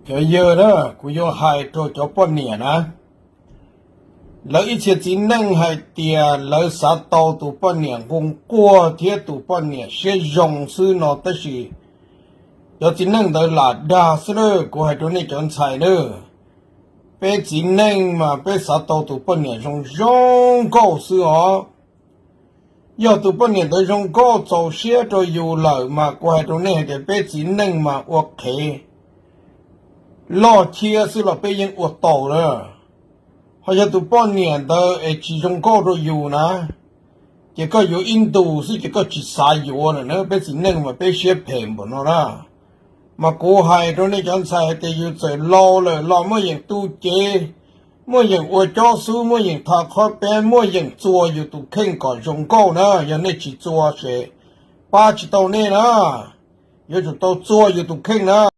Cov yawg na, kuv yuav hais rau cov poj niam na, lawv ib txhia txiv neej hais tias lawv xav tau tus poj niam nquag nquag thiab tus poj niam siab zoo xwb no, tab sis cov txiv neej ntawd lam dag xwb na. Kuv hais rau nej cov ntxhais na, peb txiv neej mas peb xav tau tus poj niam zoo zoo nkauj xwb os. Yog tus poj niam ntawd zoo nkauj txaus siab rau yus lawm mas kuv hais rau nej hais tias peb txiv neej mas ua qhev loj thiab xwb los peb yeej ua tau lawm. Ho yog tus poj niam ntawd es tsis zoo nkauj rau yus na, ces koj yuav ib ntus xwb ces koj tsis xav yuav lawm na. Peb txiv neej mas peb siab phem npaum no na. Mas kuv hais rau nej cov ntxhais hais tias yus txawm laus lawm los muaj yeem tu cev, muaj yeem ua cob xub, muaj yeem tha qhob peb, muaj yeem txua yus tus kheej kom zoo nkauj na. Yog nej tsis txua ces pab tsis tau nej na. Yuav tsum tau txua yus tus kheej na.